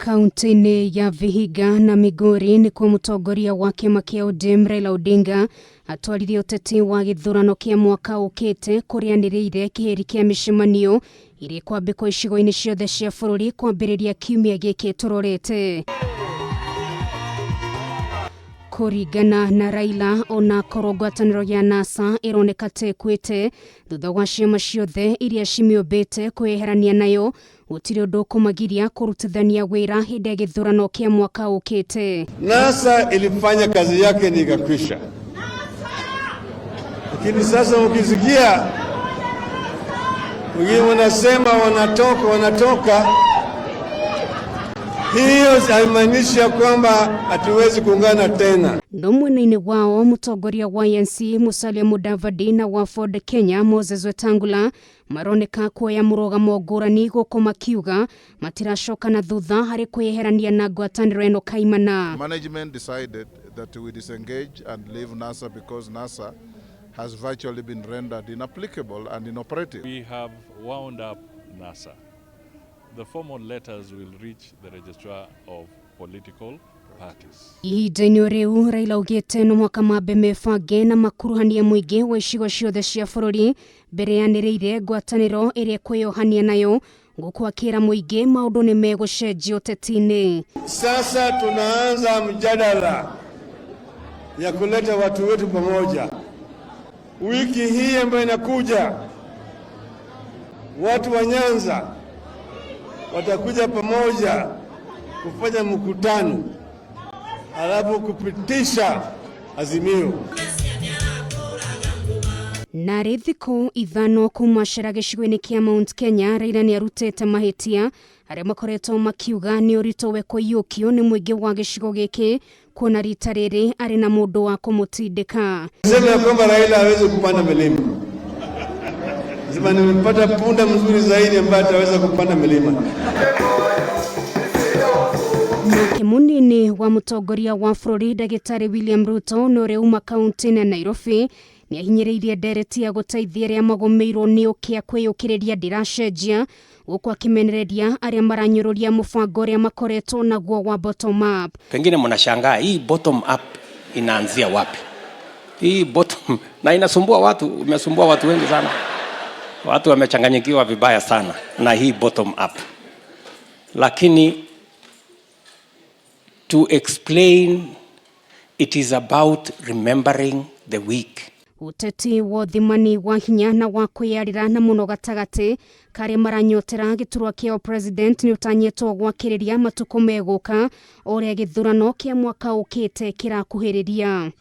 Kaunti-inĩ ya Vihiga na Migori nĩkuo mũtongoria wa kĩama kĩa ODM Raila Odinga atwarire ũteti wa gĩthurano kĩa mwaka ũkĩte kũrĩa anĩrĩire kĩhĩri kĩa mĩcemanio ĩrĩa ĩkwambĩkwo icigo-inĩ ciothe cia bũrũri kwambĩrĩria kiumia gĩkĩ tũrorete. Kũringana na Raila, ona korwo ngwatanĩro ya NASA ĩroneka ta ĩkuĩte thutha wa ciama ciothe iria cimĩũmbĩte kwĩyeherania nayo, gũtirĩ ũndũ ũkũmagiria kũrutithania wĩra hĩndĩ ya gĩthurano kĩa mwaka ũkĩte. NASA ilifanya kazi yake ni ikakwisha, lakini sasa ukisikia wengine wanasema wanatoka wanatoka, hiyo haimaanishi ya kwamba hatuwezi kuungana tena. No mwena-inĩ wao mũtongoria wa ANC Musalia Mudavadi na wa Ford Kenya Moses Wetangula maroneka kuoya mũrũgamo ngũrani gũkũ makiuga matiracoka na thutha harĩ kwĩyeherania na ngwatanĩro ĩno kaimana. Management decided that we disengage and leave NASA because NASA has virtually been rendered inapplicable and inoperative. We have wound up NASA. The formal letters will reach the registrar of political parties. Ihinda-inĩ rĩu Raila augĩte no mũhaka mambe mebange na makuruhanie mũingĩ wa icigo ciothe cia bũrũri mbere yanĩrĩire ngwatanĩro ĩrĩa ĩkwĩyohania nayo gũkũ akĩra mũingĩ maũndũ nĩ megũcenjia ũteti-inĩ. Sasa tunaanza mjadala ya kuleta watu wetu pamoja. Wiki hii ambayo inakuja, watu wa Nyanza watakuja pamoja kufanya mkutano, alafu kupitisha azimio. Narĩ thikũ 5 kuma cera gĩcigo-inĩ kĩa Mount Kenya, Raila nĩ arutĩte mahĩtia arĩa makoretwo makiuga nĩ ũritũ we kũiyũkio nĩ mũingĩ wa gĩcigo gĩkĩ kuona rita rĩrĩ arĩ na mũndũ wa kũmũtindĩka. Sema ya kwamba Raila hawezi kupanda milima, sema nimepata punda mzuri zaidi ambaye ataweza kupanda milima. Nake munini wa mũtongoria wa bũrũri ndagĩtarĩ William Ruto na ũrĩa uma kaunti-inĩ ya Nairobi nĩ ahinyĩrĩirie ndereti ya gũteithia arĩa magũmĩirwo nĩ ũkĩa kwĩyũkĩrĩria ndĩracenjia gũkũ akĩmenereria arĩa maranyũrũria mũbango ũrĩa makoretwo naguo wa bottom up. Pengine mnashangaa hii bottom up inaanzia wapi? Hii bottom na inasumbua watu, imesumbua watu wengi sana. Watu wamechanganyikiwa vibaya sana na hii bottom up. Lakini to explain, it is about remembering the weak. Ũteti wa ũthimani wa hinya na wa kwĩyarĩra na mũno gatagatĩ karĩa maranyotera gĩturwa kĩa president nĩ ũtanyĩtwo gwakĩrĩria matukũ megũka ũrĩa gĩthurano kĩa mwaka ũkĩte kĩrakuhĩrĩria.